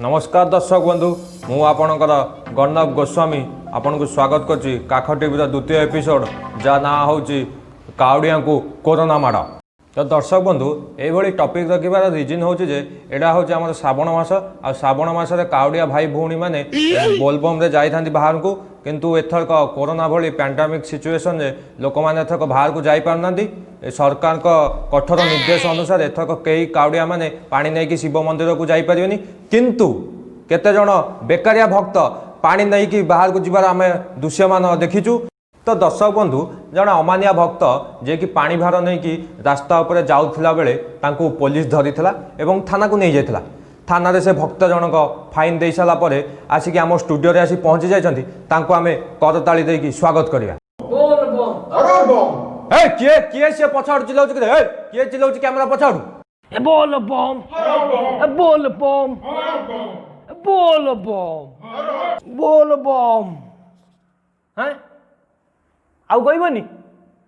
ନମସ୍କାର ଦର୍ଶକ ବନ୍ଧୁ, ମୁଁ ଆପଣଙ୍କର ଗର୍ଣ୍ଣବ ଗୋସ୍ୱାମୀ ଆପଣଙ୍କୁ ସ୍ୱାଗତ କରୁଛି କାଖ ଟିଭିର ଦ୍ୱିତୀୟ ଏପିସୋଡ଼, ଯାହା ନାଁ ହେଉଛି କାଉଡ଼ିଆଙ୍କୁ କୋରୋନା ମାଡ଼। ତ ଦର୍ଶକ ବନ୍ଧୁ, ଏଇଭଳି ଟପିକ୍ ରଖିବାର ରିଜନ୍ ହେଉଛି ଯେ ଏଇଟା ହେଉଛି ଆମର ଶ୍ରାବଣ ମାସ। ଆଉ ଶ୍ରାବଣ ମାସରେ କାଉଡ଼ିଆ ଭାଇ ଭଉଣୀମାନେ ବୋଲବମ୍ରେ ଯାଇଥାନ୍ତି ବାହାରକୁ। କିନ୍ତୁ ଏଥରକ କୋରୋନା ଭଳି ପ୍ୟାଣ୍ଡାମିକ୍ ସିଚୁଏସନରେ ଲୋକମାନେ ଏଥରକ ବାହାରକୁ ଯାଇପାରୁନାହାନ୍ତି। ଏ ସରକାରଙ୍କ କଠୋର ନିର୍ଦ୍ଦେଶ ଅନୁସାରେ ଏଥରକ କେହି କାଉଡ଼ିଆ ମାନେ ପାଣି ନେଇକି ଶିବ ମନ୍ଦିରକୁ ଯାଇପାରିବେନି। କିନ୍ତୁ କେତେଜଣ ବେକାରିଆ ଭକ୍ତ ପାଣି ନେଇକି ବାହାରକୁ ଯିବାର ଆମେ ଦୃଶ୍ୟମାନ ଦେଖିଛୁ। ତ ଦର୍ଶକ ବନ୍ଧୁ, ଜଣେ ଅମାନିଆ ଭକ୍ତ ଯିଏକି ପାଣି ଭାର ନେଇକି ରାସ୍ତା ଉପରେ ଯାଉଥିଲା ବେଳେ ତାଙ୍କୁ ପୋଲିସ ଧରିଥିଲା ଏବଂ ଥାନାକୁ ନେଇଯାଇଥିଲା। ଥାନାରେ ସେ ଭକ୍ତ ଜଣକ ଫାଇନ୍ ଦେଇ ସାରିଲା ପରେ ଆସିକି ଆମ ଷ୍ଟୁଡ଼ିଓରେ ଆସି ପହଞ୍ଚି ଯାଇଛନ୍ତି। ତାଙ୍କୁ ଆମେ କରତାଳି ଦେଇକି ସ୍ୱାଗତ କରିବା। ଏ କିଏ କିଏ ସିଏ ପଛଆଡୁ ଚିଲାଉଛି? କିରେ, ଏ କିଏ ଚିଲାଉଛି କ୍ୟାମେରା ପଛଆଡୁ? ଏ ବୋଲ ବମ୍, ଏ ବୋଲ ବମ୍, ଏ ବୋଲ ବମ୍, ବୋଲ ବମ୍। ହେଁ, ଆଉ କହିବନି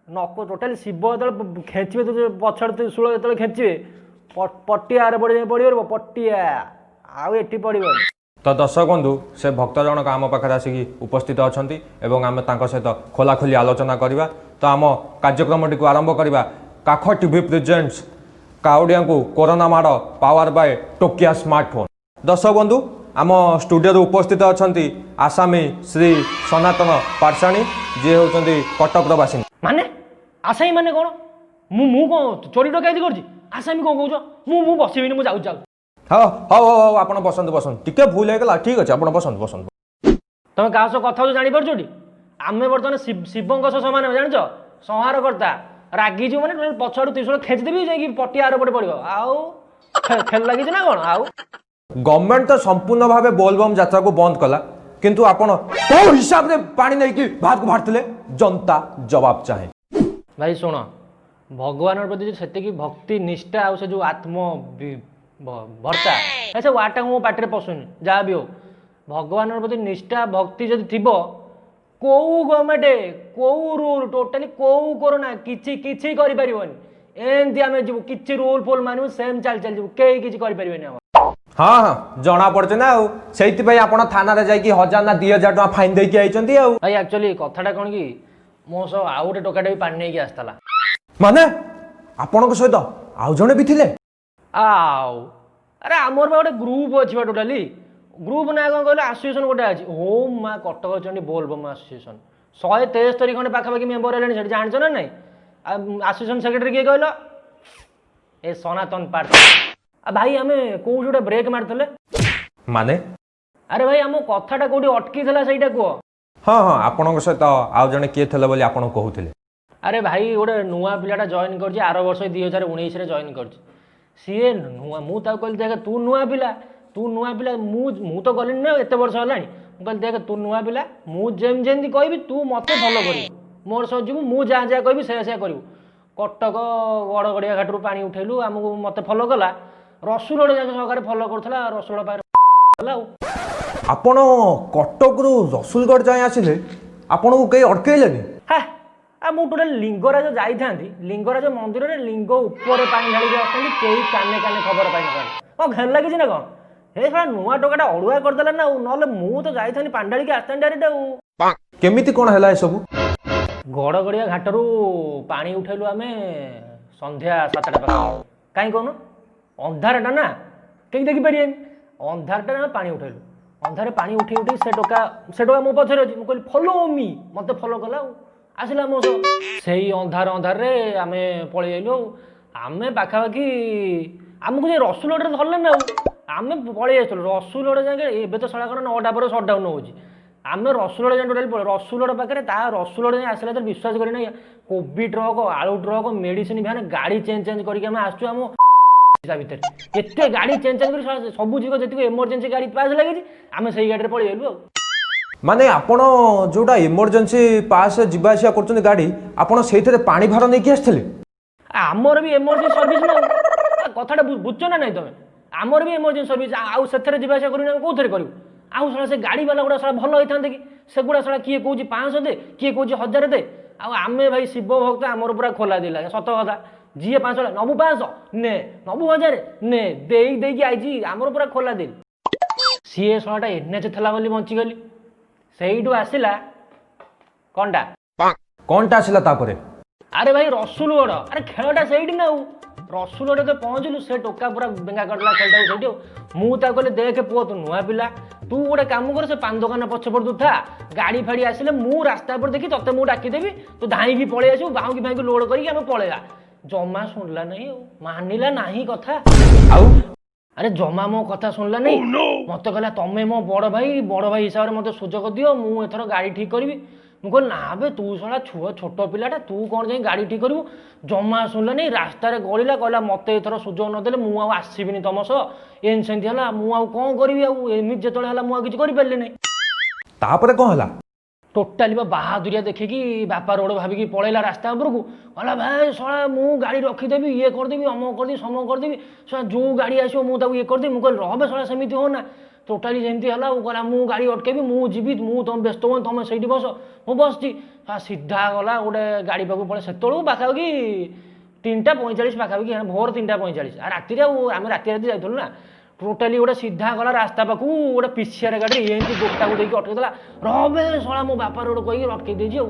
ନକ। ଟୋଟାଲି ଶିବ ଯେତେବେଳେ ଖେଞ୍ଚିବେ, ତ ପଛଆଡ଼ୁ ତ୍ରିଶୂଳ ଯେତେବେଳେ ଖେଞ୍ଚିବେ, ପଟିଆ ଆର ପଟେ ଯାଇ ପଡ଼ିବ, ପଟିଆ, ଆଉ ଏଠି ପଡ଼ିବନି। ତ ଦର୍ଶକ ବନ୍ଧୁ, ସେ ଭକ୍ତ ଜଣକ ଆମ ପାଖରେ ଆସିକି ଉପସ୍ଥିତ ଅଛନ୍ତି ଏବଂ ଆମେ ତାଙ୍କ ସହିତ ଖୋଲାଖୋଲି ଆଲୋଚନା କରିବା। ତ ଆମ କାର୍ଯ୍ୟକ୍ରମଟିକୁ ଆରମ୍ଭ କରିବା। କାଖ ଟିଭି ପ୍ରେଜେଣ୍ଟସ୍ କାଉଡ଼ିଆଙ୍କୁ କୋରୋନା ମାଡ଼, ପାୱାର ବାୟ ଟୋକିଆ ସ୍ମାର୍ଟଫୋନ୍। ଦର୍ଶକ ବନ୍ଧୁ, ଆମ ଷ୍ଟୁଡ଼ିଓରେ ଉପସ୍ଥିତ ଅଛନ୍ତି ଆସାମୀ ଶ୍ରୀ ସନାତନ ପାଟଶାଣୀ, ଯିଏ ହେଉଛନ୍ତି କଟକର ବାସିନ୍ଦା। ମାନେ ଆସାମୀ ମାନେ କ'ଣ? ମୁଁ କ'ଣ ଚୋରି ଡକାୟତି କରୁଛି? ଆସାମୀ କ'ଣ କହୁଛ? ମୁଁ ବସିବିନି, ମୁଁ ଯାଉଛି ଯାଉଛି। ହଉ ହଉ ହଉ ହଉ, ଆପଣ ବସନ୍ତୁ ବସନ୍ତୁ। ଟିକେ ଭୁଲ ହେଇଗଲା, ଠିକ୍ ଅଛି, ଆପଣ ବସନ୍ତୁ ବସନ୍ତୁ। ତମେ କାହା ସହ କଥା ହଉଛ ଜାଣିପାରୁଛ ଟି? ଆମେ ବର୍ତ୍ତମାନ ଶିବଙ୍କ ସହ ସମାନ, ଜାଣିଛ? ସଂହାର କର୍ତ୍ତା। ରାଗିଯିବ ମାନେ ଟୋଟାଲି ପଛଆଡୁ ତ୍ରିଶୂଳ ଖେଞ୍ଚିଦେବି, ଯାଇକି ପଟିଆ ଆର ପଟେ ପଡ଼ିବ। ଆଉ ଖେଳ ଲାଗିଛି ନା କ'ଣ ଆଉ? ଗଭର୍ଣ୍ଣମେଣ୍ଟ ତ ସମ୍ପୂର୍ଣ୍ଣ ଭାବେ ବୋଲବମ୍ ଯାତ୍ରାକୁ ବନ୍ଦ କଲା, କିନ୍ତୁ ଆପଣ କୋଉ ହିସାବରେ ପାଣି ନେଇକି ବାହାରକୁ ବାହାରିଥିଲେ? ଜନତା ଜବାବ ଚାହେଁ। ଭାଇ ଶୁଣ, ଭଗବାନଙ୍କ ପ୍ରତି ଯୋଉ ସେତିକି ଭକ୍ତି, ନିଷ୍ଠା ଆଉ ସେ ଯୋଉ ଆତ୍ମ ଭର୍ତ୍ତା, ସେ ୱାର୍ଡଟା ମୋ ପାଟିରେ ପଶୁନି। ଯାହା ବି ହଉ, ଭଗବାନଙ୍କ ପ୍ରତି ନିଷ୍ଠା ଭକ୍ତି ଯଦି ଥିବ, କୋଉ ଗଭର୍ଣ୍ଣମେଣ୍ଟ, କୋଉ ରୁଲ୍, ଟୋଟାଲି କୋଉ କରୋନା କିଛି କିଛି କରିପାରିବନି। ଏମିତି ଆମେ ଯିବୁ, କିଛି ରୁଲ୍ ଫୁଲ୍ ମାନିବୁ, ସେମ୍ ଚାଲି ଚାଲି ଯିବୁ, କେହି କିଛି କରିପାରିବେନି ଆମର। ହଁ ହଁ, ଜଣା ପଡୁଛି ନା। ଆଉ ସେଇଥିପାଇଁ ଆପଣ ଥାନାରେ ଯାଇକି 1000 ନା 2000 ଟଙ୍କା ଫାଇନ୍ ଦେଇକି ଆଇଛନ୍ତି ଆଉ। ଭାଇ, ଆକ୍ଚୁଆଲି କଥାଟା କ'ଣ କି, ମୋ ସହ ଆଉ ଗୋଟେ ଟୋକାଟା ବି ପାଣି ନେଇକି ଆସିଥିଲା। ମାନେ ଆପଣଙ୍କ ସହିତ ଆଉ ଜଣେ ବି ଥିଲେ? ଆଉ ଆରେ, ଆମର ବା ଗୋଟେ ଗ୍ରୁପ୍ ଅଛି ବା। ଟୋଟାଲି ଗ୍ରୁପ୍ ନାଁ କ'ଣ କହିଲ? ଆସୋସିଏସନ୍ ଗୋଟେ ଅଛି, ଓମ୍ ମା କଟକ ଚଣ୍ଡୀ ବୋଲବମ୍ ଆସୋସିଏସନ୍। 173 ଖଣ୍ଡେ ପାଖାପାଖି ମେମ୍ବର ହେଲେଣି ସେଠି, ଜାଣିଛ ନା ନାଇଁ? ଆଉ ଆସୋସିଏସନ୍ ସେକ୍ରେଟାରୀ କିଏ କହିଲ? ଏ ସନାତନ ପାର୍ଥ। ଆଉ ଭାଇ, ଆମେ କୋଉଠି ଗୋଟେ ବ୍ରେକ୍ ମାରିଥିଲେ? ମାନେ? ଆରେ ଭାଇ, ଆମ କଥାଟା କୋଉଠି ଅଟକିଥିଲା ସେଇଟା କୁହ। ହଁ ହଁ, ଆପଣଙ୍କ ସହିତ ଆଉ ଜଣେ କିଏ ଥିଲେ ବୋଲି ଆପଣ କହୁଥିଲେ। ଆରେ ଭାଇ, ଗୋଟେ ନୂଆ ପିଲାଟା ଜଏନ୍ କରିଛି ଆର ବର୍ଷ, 2019ରେ ଜଏନ୍ କରିଛି। ସିଏ ନୂଆ। ମୁଁ ତାକୁ କହିଲି, ଦେଖ, ତୁ ନୂଆ ପିଲା, ତୁ ନୂଆ ପିଲା, ମୁଁ ତ ଗଲିଣି ନା ଏତେ ବର୍ଷ ହେଲାଣି। ମୁଁ କହିଲି, ଦେଖ, ତୁ ନୂଆ ପିଲା, ମୁଁ ଯେମିତି ଯେମିତି କହିବି ତୁ ମୋତେ ଫଲୋ କରିବୁ, ମୋର ସହ ଯିବୁ, ମୁଁ ଯାହା ଯାହା କହିବି ସେୟା ସେୟା କରିବୁ। କଟକ ଗଡ଼ଗଡ଼ିଆ ଘାଟରୁ ପାଣି ଉଠେଇଲୁ, ଆମକୁ ମୋତେ ଫଲୋ କଲା, ରସୁଲଗଡ଼ ଯାକ ସହକାରେ ଫଲୋ କରୁଥିଲା, ରସୁଲଗଡ଼ ପାଖରେ ହେଲା ଆଉ। ଆପଣ କଟକରୁ ରସୁଲଗଡ଼ ଯାଏଁ ଆସିଲେ, ଆପଣଙ୍କୁ କେହି ଅଟକେଇଲେନି? ହେ, ଆଉ ମୁଁ ଟୋଟାଲି ଲିଙ୍ଗରାଜ ଯାଇଥାନ୍ତି, ଲିଙ୍ଗରାଜ ମନ୍ଦିରରେ ଲିଙ୍ଗ ଉପରେ ପାଣି ଢାଳିକି ଆସିଥାନ୍ତି, କେହି କାନେ କାନେ ଖବର ପାଇନଥାନ୍ତି। କ'ଣ ଘେର ଲାଗିଛି ନା କ'ଣ? ହେ ଶଳା, ନୂଆ ଟୋକାଟା ଅଡ଼ୁଆ କରିଦେଲା ନା ଆଉ, ନହେଲେ ମୁଁ ତ ଯାଇଥାନ୍ତି, ପାଣି ଢାଳିକି ଆସିଥାନ୍ତି ଡାଇରେକ୍ଟ ଆଉ। କେମିତି କ'ଣ ହେଲା ଏସବୁ? ଗଡ଼ଗଡ଼ିଆ ଘାଟରୁ ପାଣି ଉଠେଇଲୁ ଆମେ ସନ୍ଧ୍ୟା 7ଟା ପାଖାପାଖି। କାହିଁ କହୁନ? ଅନ୍ଧାରଟା ନା, କେହି ଦେଖିପାରିବେନି। ଅନ୍ଧାରଟା ଆମେ ପାଣି ଉଠେଇଲୁ। ଅନ୍ଧାରେ ପାଣି ଉଠେଇ ଉଠେଇ ସେ ଟୋକା ମୋ ପଛରେ ଅଛି। ମୁଁ କହିଲି, "ଫଲୋ ମି।" ମୋତେ ଫଲୋ କଲା ଆଉ ଆସିଲା ମୋ ସହ। ସେଇ ଅନ୍ଧାର ଅନ୍ଧାରରେ ଆମେ ପଳେଇ ଆଇଲୁ। ଆଉ ଆମେ ପାଖାପାଖି ଆମକୁ ଯାଇ ରସୁଲଗଡ଼ରେ ଧରିଲେ ନା ଆଉ। ଆମେ ପଳେଇ ଆସିଥିଲୁ ରସୁଲଗଡ଼ ଯାକେ। ଏବେ ତ ଶଳା କ'ଣ 9ଟା ପରେ ସଟ୍ଡାଉନ୍ ହେଉଛି। ଆମେ ରସୁଲଗଡ଼ ଯାଏଁ ଟୋଟାଲି ପଳେଇ, ରସୁଲଗଡ଼ ପାଖରେ ତା ରସୁଲଗଡ଼ ଯାଏଁ ଆସିଲା ଯେତେବେଳେ, ବିଶ୍ୱାସ କରି ନାହିଁ, କୋବି ଟ୍ରକ୍, ଆଳୁ ଟ୍ରକ୍, ମେଡ଼ିସିନ ଭ୍ୟାନ୍, ଗାଡ଼ି ଚେଞ୍ଜ ଚେଞ୍ଜ କରିକି ଆମେ ଆସୁଛୁ। ଆମ ତା ଭିତରେ। ଏତେ ଗାଡ଼ି ଚେଞ୍ଜ ଚାଞ୍ଜ କରି ଶଳା ସବୁ ଯିବ, ଯେତିକି ଏମର୍ଜେନ୍ସି ଗାଡ଼ି ପାସ୍ ଲାଗିଛି, ଆମେ ସେଇ ଗାଡ଼ିରେ ପଳେଇ ଆଇଲୁ। ଆଉ ମାନେ ଆପଣ ଯୋଉଟା ଏମର୍ଜେନ୍ସି ପାସ୍ ଯିବା ଆସିବା କରୁଛନ୍ତି ଗାଡ଼ି, ଆପଣ ସେଇଥିରେ ପାଣି ଭାର ନେଇକି ଆସିଥିଲେ? ଆମର ବି ଏମର୍ଜେନ୍ସି ସର୍ଭିସ ନା ଆଉ। କଥାଟା ବୁଝୁଛ ନା ନାଇଁ ତମେ? ଆମର ବି ଏମର୍ଜେନ୍ସି ସର୍ଭିସ। ଆଉ ସେଥିରେ ଯିବା ଆସିବା କରିବୁ ନା, ଆମେ କୋଉଥିରେ କରିବୁ? ଆଉ ଶଳା ସେ ଗାଡ଼ି ବାଲା ଗୁଡ଼ା ଶଳା ଭଲ ହେଇଥାନ୍ତେ କି? ସେଗୁଡ଼ା ଶଳା କିଏ କହୁଛି 500 ଦେ, କିଏ କହୁଛି 1000 ଦେ। ଆଉ ଆମେ ଭାଇ ଶିବ ଭକ୍ତ, ଆମର ପୁରା ଖୋଲା ଦିଲା, ସତ କଥା। ଯିଏ 500 ନବୁ, 500 ନେ, ନବୁ 1000 ନେ, ଦେଇ ଦେଇକି ଆଇଛି। ଆମର ପୁରା ଖୋଲା ଦିଲ। ସିଏ ଶଳାଟା ଏନ୍ଏଚ୍ ଥିଲା ବୋଲି ବଞ୍ଚିଗଲି। ସେଇଠୁ ଆସିଲା କଣଟା? କଣଟା ଆସିଲା ତାପରେ? ଆରେ ଭାଇ, ରସୁଲଗଡ଼। ଆରେ ଖେଳଟା ସେଇଠି ନା ଆଉ। ରସୁଲଗଡ଼ ତ ପହଞ୍ଚିଲୁ, ସେ ଟୋକା ପୁରା ବେଙ୍ଗା କରିଦେଲା ଖେଳଟାକୁ ସେଇଠି। ଆଉ ମୁଁ ତାକୁ କହିଲି, ଦେଖେ ପୁଅ, ତୁ ନୂଆ ପିଲା, ତୁ ଗୋଟେ କାମ କର, ସେ ପାନ ଦୋକାନ ପଛପଟେ ତୁ ଥା। ଗାଡ଼ି ଫାଡ଼ି ଆସିଲେ ମୁଁ ରାସ୍ତା ଉପରେ ଦେଖି ତତେ ମୁଁ ଡାକିଦେବି, ତୁ ଧାଇଁକି ପଳେଇ ଆସିବୁ, ବାହୁଙ୍କି ଫାହିଁକି ଲୋଡ଼ କରିକି ଆମେ ପଳେଇବା। ଜମା ଶୁଣିଲା ନାହିଁ ଆଉ, ମାନିଲା ନାହିଁ କଥା। ଆଉ? ଆରେ ଜମା ମୋ କଥା ଶୁଣିଲା ନାହିଁ। ମତେ କହିଲା, ତମେ ମୋ ବଡ଼ ଭାଇ, ବଡ଼ ଭାଇ ହିସାବରେ ମତେ ସୁଯୋଗ ଦିଅ, ମୁଁ ଏଥର ଗାଡ଼ି ଠିକ୍ କରିବି। ମୁଁ କହିଲି, ନା ବେ, ତୁ ଶଳା ଛୁଆ, ଛୋଟ ପିଲାଟା, ତୁ କ'ଣ ଯାଇ ଗାଡ଼ି ଠିକ୍ କରିବୁ? ଜମା ଶୁଣିଲାନି। ରାସ୍ତାରେ ଗଳିଲା, କହିଲା ମତେ ଏଥର ସୁଯୋଗ ନଦେଲେ ମୁଁ ଆଉ ଆସିବିନି ତମ ସହ। ଏମିତି ସେମିତି ହେଲା। ମୁଁ ଆଉ କ'ଣ କରିବି? ଆଉ ଏମିତି ଯେତେବେଳେ ହେଲା, ମୁଁ ଆଉ କିଛି କରିପାରିଲିନି ନାହିଁ। ତାପରେ କ'ଣ ହେଲା? ଟୋଟାଲି ବା ବାହାଦୁରିଆ ଦେଖିକି ବାପା ରୋଡ଼ ଭାବିକି ପଳେଇଲା ରାସ୍ତା ଉପରକୁ। କହିଲା, ଭାଇ ଶଳା, ମୁଁ ଗାଡ଼ି ରଖିଦେବି, ଇଏ କରିଦେବି, ଅମକ କରିଦେବି, ସମକ କରିଦେବି, ଶଳା ଯୋଉ ଗାଡ଼ି ଆସିବ ମୁଁ ତାକୁ ଇଏ କରିଦେବି। ମୁଁ କହିଲି, ରହବେ ଶଳା, ସେମିତି ହଉ ନା। ଟୋଟାଲି ଯେମିତି ହେଲା ଆଉ କହିଲା, ମୁଁ ଗାଡ଼ି ଅଟକେଇବି, ମୁଁ ଯିବି, ମୁଁ ତମେ ବ୍ୟସ୍ତ ହୁଅନି, ତମେ ସେଇଠି ବସ, ମୁଁ ବସିଛି। ଶଳା ସିଧା ଗଲା ଗୋଟେ ଗାଡ଼ି ପାଖକୁ ପଳେଇ। ସେତେବେଳକୁ ପାଖାପାଖି 3:45 ପାଖାପାଖି ହେଲା, ଭୋର 3:45। ଆଉ ରାତିରେ, ଆଉ ଆମେ ରାତି ରାତି ଯାଇଥିଲୁ ନା। ଟୋଟାଲି ଗୋଟେ ସିଧା ଗଲା ରାସ୍ତା ପାଖକୁ, ଗୋଟେ ପିସିଆର ଗାଡ଼ିରେ ଏମିତି ଗୋଟାକୁ ଦେଇକି ଅଟକେଇ ଦେଲା। ରହବେ ଶଳା, ମୋ ବାପା ରୋଡ଼ କହିକି ଅଟକେଇ ଦେଇଛି। ଆଉ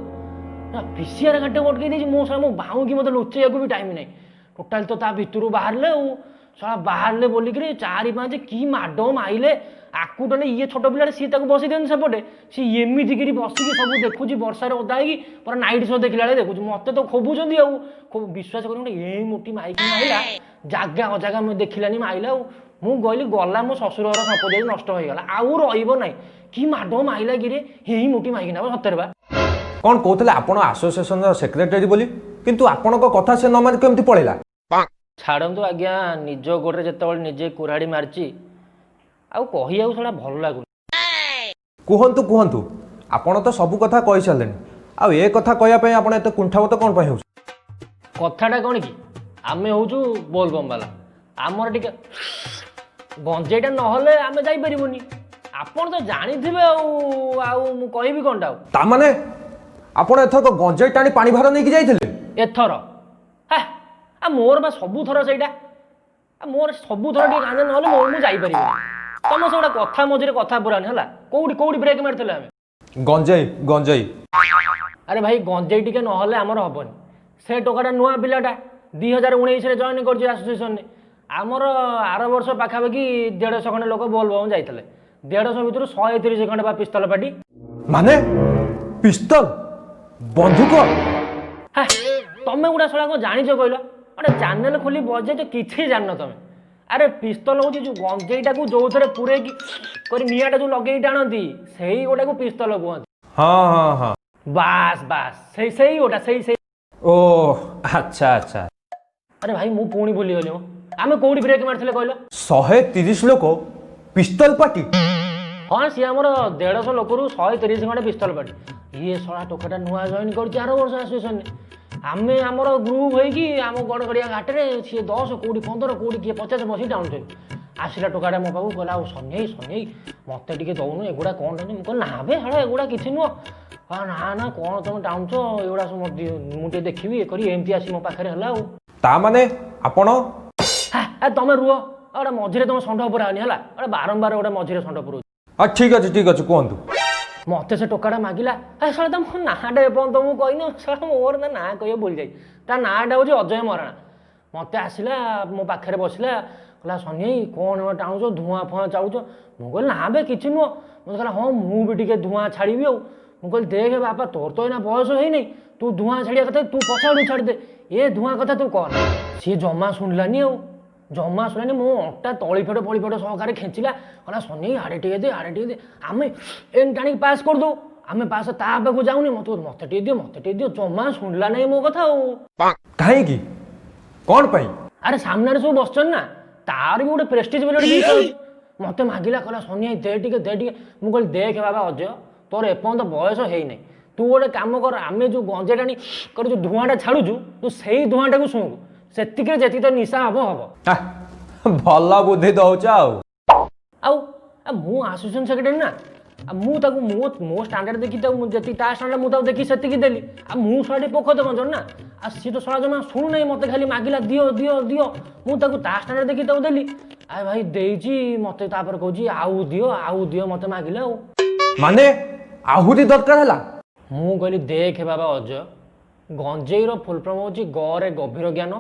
ନା ପିସିଆର ଗାଡ଼ିଟାକୁ ଅଟକେଇ ଦେଇଛି। ମୁଁ ଶଳା ମୋ ବାହୁଁକି ମୋତେ ଲୁଚେଇବାକୁ ବି ଟାଇମ୍ ନାହିଁ। ଟୋଟାଲି ତ ତା ଭିତରୁ ବାହାରିଲେ। ଆଉ ଶଳା ବାହାରିଲେ ବୋଲିକିରି ଚାରି ପାଞ୍ଚ କି ମାଡ଼ ମାଇଲେ ଆକୁ ଟୋଟାଲି। ଇଏ ଛୋଟ ପିଲାଟା, ସିଏ ତାକୁ ବସେଇ ଦିଅନ୍ତି ସେପଟେ। ସିଏ ଏମିତିକିରି ବସିକି ସବୁ ଦେଖୁଛି, ବର୍ଷାରେ ଓଦା ହେଇକି ପୁରା ନାଇଟ୍ ଶୋ ଦେଖିଲା ବେଳେ ଦେଖୁଛି। ମତେ ତ ଖୋବୁଛନ୍ତି। ଆଉ ଖୋ ବିଶ୍ୱାସ କରିବନି, ଗୋଟେ ଏଇ ମୋଟି ମାଇକି ମାଇଲା, ଜାଗା ଅଜାଗା ମୁଁ ଦେଖିଲାନି, ମାଇଲା। ଆଉ ମୁଁ କହିଲି, ଗଲା, ମୋ ଶ୍ୱଶୁର ଘର ସମ୍ପତ୍ତି ଆଜି ନଷ୍ଟ ହେଇଗଲା, ଆଉ ରହିବ ନାହିଁ। କି ମାଡ଼ ମାଇଲା କିରେ, ହେଇ ମୋଟି ମାଇକିନା ବା, ସତରେ ବା। କ'ଣ କହୁଥିଲେ ଆପଣ ଆସୋସିଏସନର ସେକ୍ରେଟାରୀ ବୋଲି, କିନ୍ତୁ ଆପଣଙ୍କ କଥା ସେ ନ ମାନି କେମିତି ପଳେଇଲା? ଛାଡ଼ନ୍ତୁ ଆଜ୍ଞା, ନିଜ ଗୋଡ଼ରେ ଯେତେବେଳେ ନିଜେ କୁରାଢ଼ି ମାରିଛି, ଆଉ କହିବାକୁ ସେଟା ଭଲ ଲାଗୁନି। କୁହନ୍ତୁ କୁହନ୍ତୁ, ଆପଣ ତ ସବୁ କଥା କହିସାରିଲେଣି, ଆଉ ଏ କଥା କହିବା ପାଇଁ ଆପଣ ଏତେ କୁଣ୍ଠାବୋଧ କ'ଣ ପାଇଁ ହେଉଛି? କଥାଟା କ'ଣ କି, ଆମେ ହଉଛୁ ବୋଲବମ୍ ବାଲା, ଆମର ଟିକେ ଗଞ୍ଜେଇଟା ନହେଲେ ଆମେ ଯାଇପାରିବୁନି। ଆପଣ ତ ଜାଣିଥିବେ, ଆଉ ଆଉ ମୁଁ କହିବି କ'ଣଟା ଆଉ? ତାମାନେ ଆପଣ ଏଥରକ ଗଞ୍ଜେଇ ଟାଣି ପାଣି ଭାର ନେଇକି ଯାଇଥିଲେ? ଏଥର ହେ, ଆ ମୋର ବା ସବୁଥର ସେଇଟା। ଆ ମୋର ସବୁଥର ଟିକେ ଗାଞ୍ଜା ନହେଲେ ମୁଁ ଯାଇପାରିବିନି। ତମ ସେଗୁଡ଼ା କଥା ମଝିରେ କଥା ପୁରାନି ହେଲା। କୋଉଠି କୋଉଠି ବ୍ରେକ୍ ମାରିଥିଲେ ଆମେ? ଗଞ୍ଜେଇ, ଗଞ୍ଜେଇ। ଆରେ ଭାଇ, ଗଞ୍ଜେଇ ଟିକେ ନହେଲେ ଆମର ହବନି। ସେ ଟୋକାଟା ନୂଆ ପିଲାଟା, 2019ରେ ଜଏନ୍ କରିଛି ଆସୋସିଏସନରେ। ଆମର ଆର ବର୍ଷ ପାଖାପାଖି 150 ଖଣ୍ଡେ ଲୋକ ବୋଲବମ୍ ଯାଇଥିଲେ। 150 ଭିତରୁ 130 ଖଣ୍ଡେ ବା ପିସ୍ତଲ ପାର୍ଟି। ମାନେ ପିସ୍ତଲ, ବନ୍ଧୁକ? ହେ, ତମେ ଗୁଡ଼ା ଶଳା କ'ଣ ଜାଣିଛ କହିଲ? ଗୋଟେ ଚ୍ୟାନେଲ ଖୋଲି ବଜେଇଛ, କିଛି ଜାଣିନ ତମେ। ଆରେ ପିସ୍ତଲ ହେଉଛି ଯୋଉ ଗଞ୍ଜେଇଟାକୁ ଯୋଉଥିରେ ପୁରେଇକି କରି ନିଆଁଟା ଯୋଉ ଲଗେଇକି ଟାଣନ୍ତି, ସେଇ ଗୋଟାକୁ ପିସ୍ତଲ କୁହନ୍ତି। ହଁ ହଁ ହଁ ବାସ୍ ବାସ୍, ସେଇ ସେଇ ଗୋଟା, ସେଇ ସେଇ। ଓ ଆଚ୍ଛା ଆଚ୍ଛା। ଆରେ ଭାଇ, ମୁଁ ପୁଣି ଭୁଲିଗଲି ମ। ଆମେ କୋଉଠି ବ୍ରେକ୍ ମାରିଥିଲେ କହିଲ? 130 ଲୋକ ପିସ୍ତଲ ପାର୍ଟି? ହଁ, ସିଏ ଆମର 150 ଲୋକରୁ 130 ଖଣ୍ଡେ ପିସ୍ତଲ ପାର୍ଟି। ଇଏ ଶଳା ଟୋକାଟା ନୂଆ ଜଏନ୍ କରିଛି ଆର ବର୍ଷ ଆସୋସିଏସନରେ। ଆମେ ଆମର ଗ୍ରୁପ୍ ହେଇକି ଆମ ଗଡ଼ଗଡ଼ିଆ ଘାଟରେ ସିଏ 10, କୋଉଠି 15, କୋଉଠି କିଏ 50 ବସିକି ଟାଣୁଛନ୍ତି। ଆସିଲା ଟୋକାଟା ମୋ ପାଖକୁ, କହିଲା, ଆଉ ସନେଇ ସନେଇ, ମୋତେ ଟିକେ ଦଉନୁ, ଏଗୁଡ଼ା କ'ଣ ଟାଣୁଛୁ? ମୁଁ କହିଲି, ନା ବେ ଶଳା, ଏଗୁଡ଼ା କିଛି ନୁହଁ। ହଁ, ନା ନା, କ'ଣ ତମେ ଟାଣୁଛ ଏଗୁଡ଼ା ସବୁ, ମୋତେ ଦିଅ, ମୁଁ ଟିକେ ଦେଖିବି ଇଏ କରି। ଏମିତି ଆସି ମୋ ପାଖରେ ହେଲା ଆଉ। ତା ମାନେ ଆପଣ ହେ, ଏ ତମେ ରୁହ, ଆଉ ଗୋଟେ ମଝିରେ ତମ ଷଣ୍ଢ ପୁରାଅନି ହେଲା। ଗୋଟେ ବାରମ୍ବାର ଗୋଟେ ମଝିରେ ଷଣ୍ଢ ପୁରଉଛି। ହଁ, ଠିକ୍ ଅଛି, ଠିକ୍ ଅଛି, କୁହନ୍ତୁ। ମତେ ସେ ଟୋକାଟା ମାଗିଲା। ଏ ଶଳା, ତା ମୋ ନାଁଟା ଏପର୍ଯ୍ୟନ୍ତ ମୁଁ କହିନି। ଶଳା ମୋର ତା ନାଁ କହିବାକୁ ଭୁଲି ଯାଇଛି। ତା ନାଁଟା ହେଉଛି ଅଜୟ ମହାରଣା। ମତେ ଆସିଲା, ମୋ ପାଖରେ ବସିଲା, କହିଲା, ସନେଇ, କ'ଣ ଟାଣୁଛ, ଧୂଆଁ ଫୁଆଁ ଚାଳୁଛ? ମୁଁ କହିଲି, ନା ବେ, କିଛି ନୁହଁ। ମତେ କହିଲା, ହଁ, ମୁଁ ବି ଟିକେ ଧୂଆଁ ଛାଡ଼ିବି। ଆଉ ମୁଁ କହିଲି, ଦେଖେ ବାପା, ତୋର ତ ଏଇନା ବୟସ ହେଇନି, ତୁ ଧୂଆଁ ଛାଡ଼ିବା କଥା ତୁ ପଛ ଆଡ଼କୁ ଛାଡ଼ିଦେ, ଏ ଧୂଆଁ କଥା ତୁ କହନା। ସିଏ ଜମା ଶୁଣିଲାନି, ଆଉ ଜମା ଶୁଣିଲାନି। ମୋ ଅଣ୍ଟା ତଳି ଫେଟ ଫଳି ଫେଟ ସହକାରେ ଖେଞ୍ଚିଲା। କହିଲା, ସନେଇ, ଆଡ଼େ ଟିକେ ଦେ, ଆଡ଼େ ଟିକେ ଦେ। ଆମେ ଏମିତି ଟାଣିକି ପାସ୍ କରିଦଉ। ଆମେ ପାସ୍ ତା ପାଖକୁ ଯାଉନି, ମତେ ମତେ ଟିକେ ଦିଅ, ମତେ ଟିକେ ଦିଅ। ଜମା ଶୁଣିଲା ନାହିଁ ମୋ କଥା ଆଉ। କାହିଁକି, କ'ଣ ପାଇଁ? ଆରେ ସାମ୍ନାରେ ସବୁ ବସିଛନ୍ତି ନା। ତାର ବି ଗୋଟେ ପ୍ରେଷ୍ଟିଜ୍ ବୋଲି ଗୋଟେ ଜିନିଷ ଅଛି। ମୋତେ ମାଗିଲା, କହିଲା, "ସନିଆ, ଦେ ଟିକେ, ଦେ ଟିକେ।" ମୁଁ କହିଲି, "ଦେଖ ବାବା ଅଜୟ, ତୋର ଏପର୍ଯ୍ୟନ୍ତ ବୟସ ହେଇନାହିଁ। ତୁ ଗୋଟେ କାମ କର, ଆମେ ଯେଉଁ ଗଞ୍ଜେଇ ଟାଣି କରି ଯେଉଁ ଧୂଆଁଟା ଛାଡ଼ୁଛୁ, ତୁ ସେଇ ଧୂଆଁଟାକୁ ଶୁଙ୍ଘୁ। ସେତିକିରେ ଯେତିକି ତ ନିଶା ହବ ହବ।" ହାଃ, ଭଲ ବୁଦ୍ଧି ଦଉଛ ଆଉ। ଆଉ ଆଉ ମୁଁ ଆସୋସିଏସନ୍ ସେକ୍ରେଟାରୀ ନା। ଆଉ ମୁଁ ତାକୁ ମୋ ମୋ ଷ୍ଟାଣ୍ଡାର୍ଡ଼ ଦେଖି ତାକୁ, ମୁଁ ଯେତିକି ତା ଷ୍ଟାଣ୍ଡାର୍ଡ଼ ମୁଁ ତାକୁ ଦେଖି ସେତିକି ଦେଲି। ଆଉ ମୁଁ ଶଳାଟି ପୋଖତ ଗଞ୍ଜଣ ନା। ଆଉ ସିଏ ତ ଶଳା ଜମା ଶୁଣୁନାହିଁ, ମୋତେ ଖାଲି ମାଗିଲା, "ଦିଅ, ଦିଅ, ଦିଅ।" ମୁଁ ତାକୁ ତା ଷ୍ଟାଣ୍ଡାର୍ଡ଼ ଦେଖି ତାକୁ ଦେଲି। ଆଉ ଭାଇ, ଦେଇଛି, ମୋତେ ତାପରେ କହୁଛି, "ଆଉ ଦିଅ, ଆଉ ଦିଅ।" ମୋତେ ମାଗିଲା ଆଉ। ମାନେ ଆହୁରି ଦରକାର ହେଲା? ମୁଁ କହିଲି, "ଦେଖ ବାବା ଅଜୟ, ଗଞ୍ଜେଇର ଫୁଲ୍ ଫର୍ମ ହେଉଛି ଗରେ ଗଭୀର ଜ୍ଞାନ,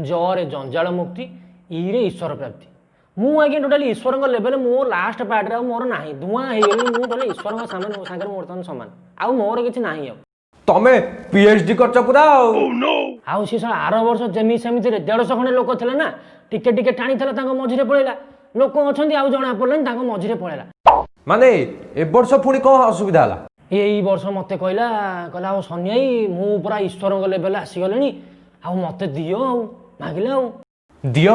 ଜରେ ଜଞ୍ଜାଳ ମୁକ୍ତି, ଇରେ ଈଶ୍ୱର ପ୍ରାପ୍ତି। ମୁଁ ଆଜ୍ଞା ଟୋଟାଲି ଈଶ୍ୱରଙ୍କ ଲେଭେଲ, ମୋ ଲାଷ୍ଟ ପାର୍ଟରେ ଆଉ ମୋର ନାହିଁ। ଧୂଆଁ ହେଇଗଲି ମୁଁ ଟୋଟାଲି। ଈଶ୍ୱରଙ୍କ ସାଙ୍ଗରେ ମୁଁ ବର୍ତ୍ତମାନ ସମାନ। ଆଉ ମୋର କିଛି ନାହିଁ ଆଉ।" ତମେ ପିଏଚଡି କରିଛ ପୁରା ଆଉ। ଆଉ ସେ ଶଳା ଆର ବର୍ଷ ଯେମିତି ସେମିତିରେ 150 ଖଣ୍ଡେ ଲୋକ ଥିଲେ ନା, ଟିକେ ଟିକେ ଟାଣିଥିଲା, ତାଙ୍କ ମଝିରେ ପଳେଇଲା। ଲୋକ ଅଛନ୍ତି ଆଉ ଜଣା ପଡ଼ିଲାନି, ତାଙ୍କ ମଝିରେ ପଳେଇଲା। ମାନେ ଏ ବର୍ଷ ପୁଣି କଣ ଅସୁବିଧା ହେଲା? ଏଇ ବର୍ଷ ମୋତେ କହିଲା, କହିଲା, "ଆଉ ସନିଆଇ, ମୁଁ ପୁରା ଈଶ୍ୱରଙ୍କ ଲେଭେଲ ଆସିଗଲିଣି, ଆଉ ମୋତେ ଦିଅ।" ଆଉ ମାଗିଲା ଆଉ। ଦିଅ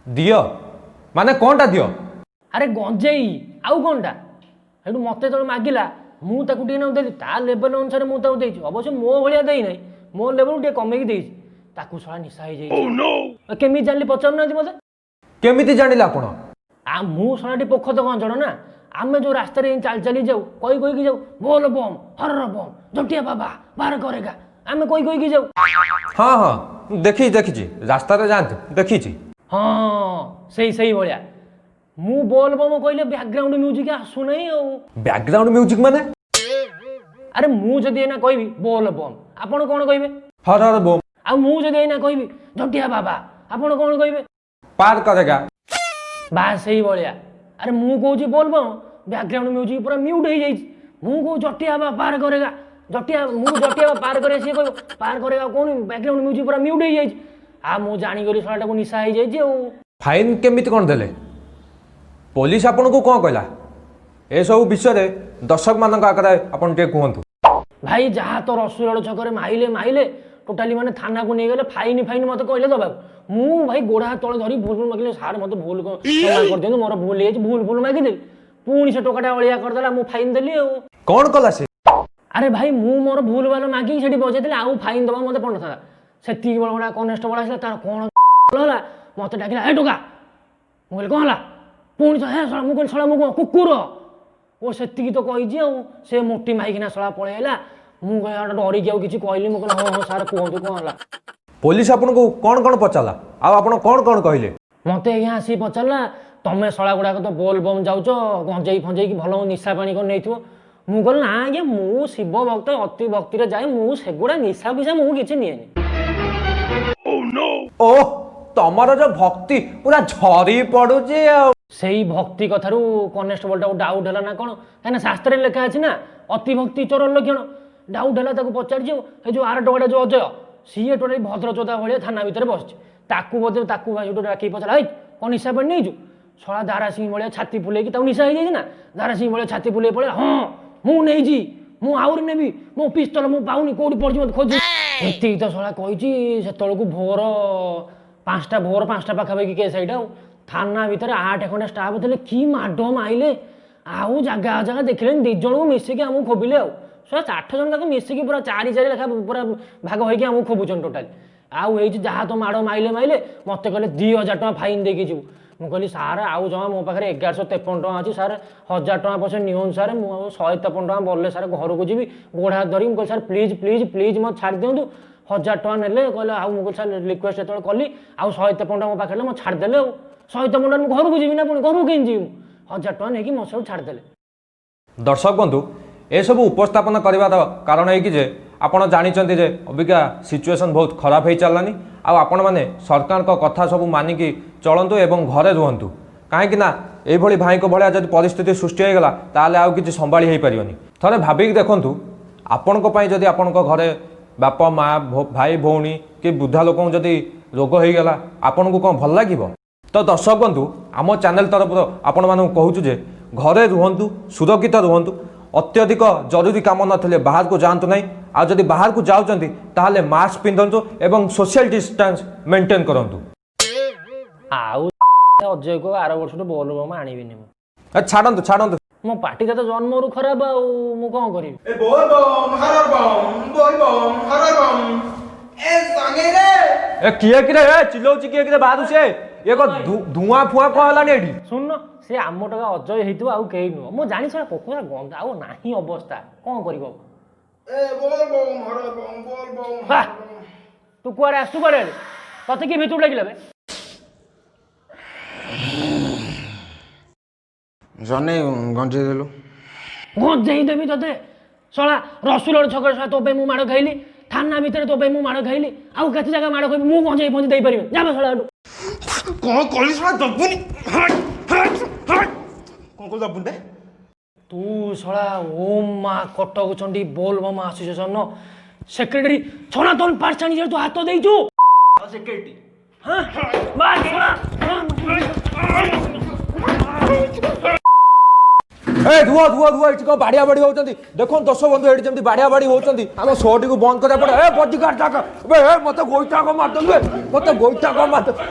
ଦିଅ ମାନେ କଣଟା ଦିଅ? ଆରେ ଗଞ୍ଜେଇ, ଆଉ କଣଟା? ସେଇଠୁ ମୋତେ ଯେତେବେଳେ ମାଗିଲା, ମୁଁ ତାକୁ ଟିକେ ନାକୁ ଦେଲି। ତା ଲେଭେଲ ଅନୁସାରେ ମୁଁ ତାକୁ ଦେଇଛି। ଅବଶ୍ୟ ମୋ ଭଳିଆ ଦେଇନାହିଁ, ମୋ ଲେଭେଲ ଟିକେ କମେଇକି ଦେଇଛି। ତାକୁ ଶଳା ନିଶା ହେଇଯାଇଛି। ଆଉ କେମିତି ଜାଣିଲି ପଚାରୁନାହାନ୍ତି ମୋତେ। କେମିତି ଜାଣିଲେ ଆପଣ? ଆଉ ମୁଁ ଶଳାଟି ପୋଖତ ଗଞ୍ଜଣ ନା। ଆମେ ଯେଉଁ ରାସ୍ତାରେ ଏମିତି ଚାଲି ଚାଲି ଯାଉ, କହି କହିକି ଯାଉ, "ବୋଲ ବମ୍, ହର ବମ୍, ଜଟିଆ ବାବା ବାହାର କରେଗା।" ଆମେ କହି କହିକି ଯାଉ। ହଁ ହଁ ଦେଖିଛି, ଦେଖିଛି, ରାସ୍ତାରେ ଯାଆନ୍ତି ଦେଖିଛି। ହଁ, ସେଇ ସେଇ ଭଳିଆ। ମୁଁ ବୋଲ ବମ୍ କହିଲେ ବ୍ୟାକଗ୍ରାଉଣ୍ଡ ମ୍ୟୁଜିକ୍ ଆସୁନାହିଁ ଆଉ। ବ୍ୟାକଗ୍ରାଉଣ୍ଡ ମ୍ୟୁଜିକ ମାନେ? ଆରେ ମୁଁ ଯଦି ଏଇନା କହିବି ବୋଲ ବମ୍, ଆପଣ କ'ଣ କହିବେ? ହର ହର ବୋମ। ଆଉ ମୁଁ ଯଦି ଏଇନା କହିବି ଜଟିଆ ବାବା, ଆପଣ କ'ଣ କହିବେ? ପାର କରେଗା। ବା, ସେଇ ଭଳିଆ। ଆରେ ମୁଁ କହୁଛି ବୋଲ ବମ୍, ବ୍ୟାକଗ୍ରାଉଣ୍ଡ ମ୍ୟୁଜିକ୍ ପୁରା ମ୍ୟୁଟ୍ ହେଇଯାଇଛି। ମୁଁ କହୁଛି ଜଟିଆ ବାବା ପାର କରେଗା, ଜଟିଆ, ମୁଁ ଜଟିଆ ବାବା ପାର କରେ, ସିଏ କହିବ ପାର କରେଗା କ'ଣ? ବ୍ୟାକଗ୍ରାଉଣ୍ଡ ମ୍ୟୁଜିକ୍ ପୁରା ମ୍ୟୁଟ୍ ହେଇଯାଇଛି। ଆଉ ମୁଁ ଜାଣିଗଲି ଶଳାଟାକୁ ନିଶା ହେଇଯାଇଛି ଆଉ। ଫାଇନ୍ କେମିତି କ'ଣ ଦେଲେ? ପୋଲିସ ଆପଣଙ୍କୁ କ'ଣ କହିଲା? ଏସବୁ ବିଷୟରେ ଦର୍ଶକମାନଙ୍କ ଆଗରେ ଆପଣ ଟିକେ କୁହନ୍ତୁ। ଭାଇ, ଯାହା ତ ରସୁଲଗଡ଼ ଛକରେ ମାଇଲେ ମାଇଲେ, ଟୋଟାଲି ମାନେ ଥାନାକୁ ନେଇଗଲେ। ଫାଇନ୍ ଫାଇନ୍ ମୋତେ କହିଲେ ଦେବାକୁ। ମୁଁ ଭାଇ ଗୋଡ଼ ହାତ ତଳେ ଧରି ଭୁଲ ଭୁଲ ମାଗିଲି, "ସାର୍, ମୋତେ ଭୁଲ କ୍ଷମା କରିଦିଅନ୍ତୁ, ମୋର ଭୁଲ ହେଇଯାଇଛି।" ଭୁଲ ଭୁଲ ମାଗିଦେଲି। ପୁଣି ସେ ଟୋକାଟା ଅଳିଆ କରିଦେଲା, ମୁଁ ଫାଇନ୍ ଦେଲି ଆଉ। କ'ଣ କଲା ସେ? ଆରେ ଭାଇ, ମୁଁ ମୋର ଭୁଲ ଭାଲ ମାଗିକି ସେଠି ବଜେଇଥିଲି, ଆଉ ଫାଇନ୍ ଦେବା ମୋତେ ପଡ଼ିନଥାନ୍ତା। ସେତିକି ବେଳେ ଗୋଟେ କନେଷ୍ଟବଳ ଆସିଲା, ତାର କ'ଣ ହେଲା, ମୋତେ ଡାକିଲା, "ଏ ଟୋକା।" ମୁଁ କହିଲି, "କ'ଣ ହେଲା?" ପୁଣି ହେ ଶଳା। ମୁଁ କହିଲି, "ଶଳା, ମୁଁ କ'ଣ କୁକୁର?" ଓ ସେତିକି ତ କହିଛି ଆଉ ସେ ମୋଟି ମାଇକିନା ଶଳା ପଳେଇଲା। ମୁଁ କହିଲି, ଡରିକି ଆଉ କିଛି କହିଲି। ମୁଁ କହିଲି, "ହଁ ହଁ ସାର୍, କୁହନ୍ତୁ କ'ଣ ହେଲା?" ପୋଲିସ ଆପଣଙ୍କୁ କ'ଣ କ'ଣ ପଚାରିଲା ଆଉ ଆପଣ କ'ଣ କ'ଣ କହିଲେ? ମୋତେ ଆଜ୍ଞା ଆସିକି ପଚାରିଲା, "ତମେ ଶଳା ଗୁଡ଼ାକ ତ ବୋଲ ବମ୍ ଯାଉଛ, ଗଞ୍ଜେଇ ଫଞ୍ଜେଇକି ଭଲ ନିଶା ପାଣି କ'ଣ ନେଇଥିବ?" ମୁଁ କହିଲି, "ନା ଆଜ୍ଞା, ମୁଁ ଶିବ ଭକ୍ତ, ଅତି ଭକ୍ତିରେ ଯାଏ। ମୁଁ ସେଗୁଡ଼ା ନିଶା ଫିସା ମୁଁ କିଛି ନିଏନି।" ଓହ, ତମର ଯୋଉ ଭକ୍ତି ପୁରା ଝରି ପଡୁଛି ଆଉ। ସେଇ ଭକ୍ତି କଥାରୁ କନେଷ୍ଟବଳଟାକୁ ଡାଉଟ୍ ହେଲା ନା କ'ଣ, କାହିଁକିନା ଶାସ୍ତ୍ରରେ ଲେଖା ଅଛି ନା, ଅତି ଭକ୍ତି ଚୋର ଲକ୍ଷଣ। ଡାଉଟ୍ ହେଲା, ତାକୁ ପଚାରିଛି। ଆଉ ଏ ଯେଉଁ ଆର ଟୋକାଟା, ଯେଉଁ ଅଜୟ, ସିଏ ଟୋଟାଲି ଭଦ୍ରଚୋଦା ଭଳିଆ ଥାନା ଭିତରେ ବସିଛି। ତାକୁ ବୋଧେ ତାକୁ ଭାଇ ସେଠୁ ଡାକିକି ପଚାରିଲା, "ଏଇ, କ'ଣ ନିଶା ପାଣି ନେଇଛୁ?" ଶଳା ଦାରା ସିଂ ଭଳିଆ ଛାତି ଫୁଲେଇକି, ତାକୁ ନିଶା ହେଇଯାଇଛି ନା, ଦାରା ସିଂ ଭଳିଆ ଛାତି ଫୁଲେଇ ପଳେଇଲା, "ହଁ, ମୁଁ ନେଇଛି, ମୁଁ ଆହୁରି ନେବି, ମୋ ପିସ୍ତଲ ମୁଁ ପାଉନି, କୋଉଠି ପଡ଼ିଛି ମୋତେ ଖୋଜି।" ଏତିକି ତ ଶଳା କହିଛି। ସେତେବେଳକୁ ଭୋର 5ଟା, ଭୋର 5ଟା ପାଖାପାଖି କେସ୍ ଏଇଟା। ଆଉ ଥାନା ଭିତରେ ଆଠ ଖଣ୍ଡେ ଷ୍ଟାଫ୍ ଥିଲେ, କି ମାଡ଼ ମାଇଲେ, ଆଉ ଜାଗା ଜାଗା ଦେଖିଲେନି। ଦି ଜଣଙ୍କୁ ମିଶିକି ଆମକୁ ଖୋବିଲେ। ଆଉ ଶଳା ଆଠ ଜଣ ତାକୁ ମିଶିକି ପୁରା ଚାରି ଚାରି ଲେଖା ପୁରା ଭାଗ ହେଇକି ଆମକୁ ଖୋବୁଛନ୍ତି ଟୋଟାଲି। ଆଉ ହେଇଛି, ଯାହା ତ ମାଡ଼ ମାଇଲେ ମାଇଲେ, ମୋତେ କହିଲେ, "2000 ଟଙ୍କା ଫାଇନ୍ ଦେଇକି ଯିବୁ।" ମୁଁ କହିଲି, "ସାର୍, ଆଉ ଜମା ମୋ ପାଖରେ 1153 ଟଙ୍କା ଅଛି ସାର୍, 1000 ଟଙ୍କା ପଛେ ନିଅନ୍ତୁ ସାର୍, ମୁଁ ଆଉ 153 ଟଙ୍କା ବଳିଲେ ସାର୍ ଘରକୁ ଯିବି।" ଗୋଡ଼ ହାତ ଧରିକି ମୁଁ କହିଲି, "ସାର୍, ପ୍ଲିଜ୍, ପ୍ଲିଜ୍, ପ୍ଲିଜ୍, ମୋତେ ଛାଡ଼ି ଦିଅନ୍ତୁ।" 1000 ଟଙ୍କା ନେଲେ। କହିଲେ ଆଉ ମୁଁ କହିଲି ସାର୍, ରିକ୍ୱେଷ୍ଟ ଯେତେବେଳେ କଲି, ଆଉ 153 ଟଙ୍କା ମୋ ପାଖରେ ହେଲେ ମୋତେ ଛାଡ଼ିଦେଲେ। ଆଉ 153 ଟଙ୍କା ମୁଁ ଘରକୁ ଯିବି ନା, ପୁଣି ଘରକୁ କେମିତି ଯିବି ମୁଁ? 1000 ଟଙ୍କା ନେଇକି ମୋ ସବୁ ଛାଡ଼ିଦେଲେ। ଦର୍ଶକ ବନ୍ଧୁ, ଏସବୁ ଉପସ୍ଥାପନ କରିବାର କାରଣ ଏଇକି ଯେ ଆପଣ ଜାଣିଛନ୍ତି ଯେ ଅବିକା ସିଚୁଏସନ୍ ବହୁତ ଖରାପ ହେଇ ଚାଲିଲାନି। ଆଉ ଆପଣମାନେ ସରକାରଙ୍କ କଥା ସବୁ ମାନିକି ଚଳନ୍ତୁ ଏବଂ ଘରେ ରୁହନ୍ତୁ, କାହିଁକି ନା ଏଇଭଳି ଭାଇଙ୍କ ଭଳିଆ ଯଦି ପରିସ୍ଥିତି ସୃଷ୍ଟି ହୋଇଗଲା, ତାହେଲେ ଆଉ କିଛି ସମ୍ଭାଳି ହେଇପାରିବନି। ଥରେ ଭାବିକି ଦେଖନ୍ତୁ, ଆପଣଙ୍କ ପାଇଁ ଯଦି ଆପଣଙ୍କ ଘରେ ବାପା ମା, ଭାଇ ଭଉଣୀ କି ବୃଦ୍ଧା ଲୋକଙ୍କୁ ଯଦି ରୋଗ ହେଇଗଲା, ଆପଣଙ୍କୁ କ'ଣ ଭଲ ଲାଗିବ? ତ ଦର୍ଶକ ବନ୍ଧୁ, ଆମ ଚ୍ୟାନେଲ ତରଫରୁ ଆପଣମାନଙ୍କୁ କହୁଛୁ ଯେ ଘରେ ରୁହନ୍ତୁ, ସୁରକ୍ଷିତ ରୁହନ୍ତୁ। ଅତ୍ୟଧିକ ଜରୁରୀ କାମ ନଥିଲେ ବାହାରକୁ ଯାଆନ୍ତୁ ନାହିଁ। ଆଉ ଯଦି ବାହାରକୁ ଯାଉଛନ୍ତି, ତାହେଲେ ମାସ୍କ ପିନ୍ଧନ୍ତୁ ଏବଂ ସୋସିଆଲ ଡିଷ୍ଟାନ୍ସ ମେଣ୍ଟେନ୍ କରନ୍ତୁ। ଆଉ ଅଜୟକୁ ଆର ବର୍ଷଠୁ ବୋଲବମ ଆଣିବିନି ମୁଁ। ଏ ଛାଡ଼ନ୍ତୁ, ଛାଡ଼ନ୍ତୁ। ମୋ ପାଟିଟା ତ ଜନ୍ମରୁ ଖରାପ, ଆଉ ମୁଁ କ'ଣ କରିବି? ଏ ବୋଲ ବମ୍ ହର ବମ୍, ବୋଲ ବମ୍ ହର ବମ୍, ଏ ସଙ୍ଗେ ରେ। ଏ କିଏ କିରେ? ଏ ଚିଲଉଛି କିଏ କିରେ ବାହାରୁ? ସେ ଇଏ କଣ ଧୂଆଁ ଫୁଆଁ କଣ ହେଲାଣି ଏଠି? ଶୁଣୁନ, ସେ ଆମ ଟଙ୍କା ଅଜୟ ହେଇଥିବ, ଆଉ କେହି ନୁହଁ। ମୁଁ ଜାଣି ଶୁଣ ପୋକରା ଗନ୍ଧ ଆଉ ନାହିଁ ଅବସ୍ଥା, କ'ଣ କରିବ? ଏ ବୋଲ ବମ୍ ହର ବମ୍, ବୋଲ ବମ୍। ବା, ତୁ କୁଆଡ଼େ ଆସୁ, କୁଆଡ଼େ ଆଡେ? ତତେ କିଏ ଭିତରକୁ ଲାଗିଲା ବେ? ଜନେ ଗଞ୍ଜେଇ ଦେଲୁ। ଗଞ୍ଜେଇ ଦେବି ତତେ ଶଳା। ରସୁଲଗଡ଼ ଛକରେ ଶଳା ତୋ ପାଇଁ ମୁଁ ମାଡ଼ ଖାଇଲି, ଥାନା ଭିତରେ ତୋ ପାଇଁ ମୁଁ ମାଡ଼ ଖାଇଲି, ଆଉ କେତେ ଜାଗା ମାଡ଼ ଖାଇବି? ମୁଁ ଗଞ୍ଜେଇ ଫଞ୍ଜେଇ ଦେଇପାରିବି? ଯା ବେ ଶଳା ଏଠୁ। କଣ କଲି ଶଳା ଦବୁନି? କଣ କଲି ଦବୁନି ବେ? ତୁ ଶଳା ଓମ୍ ମା କଟକ ଚଣ୍ଡୀ ବୋଲବମ ଆସୋସିଏସନ ସେକ୍ରେଟାରୀ ସନାତନ ପାଠଶାଣୀ, ତୁ ହାତ ଦେଇଛୁ? ସେକ୍ରେଟାରୀ, ହଁ ମାର ଶଳା। ଏ ଧୁଆ ଧୁଆ ଧୁଆ, ଏଠି କଣ ବାଡ଼ିଆ ବାଡ଼ି ହଉଛନ୍ତି? ଦେଖନ୍ତୁ ଦର୍ଶକ ବନ୍ଧୁ, ଏଠି ଯେମିତି ବାଡ଼ିଆ ବାଡ଼ି ହଉଛନ୍ତି, ଆମ ଶୋଟିକୁ ବନ୍ଦ କରିବାକୁ ପଡେ। ଏ ବଡିଗାର୍ଡ ଡାକ। ଏ ମତେ ଗୋଇଠା କଣ ମାରିଦେଲୁ? ଏ ମତେ ଗୋଇଠା କଣ ମାରିଦେଲୁ?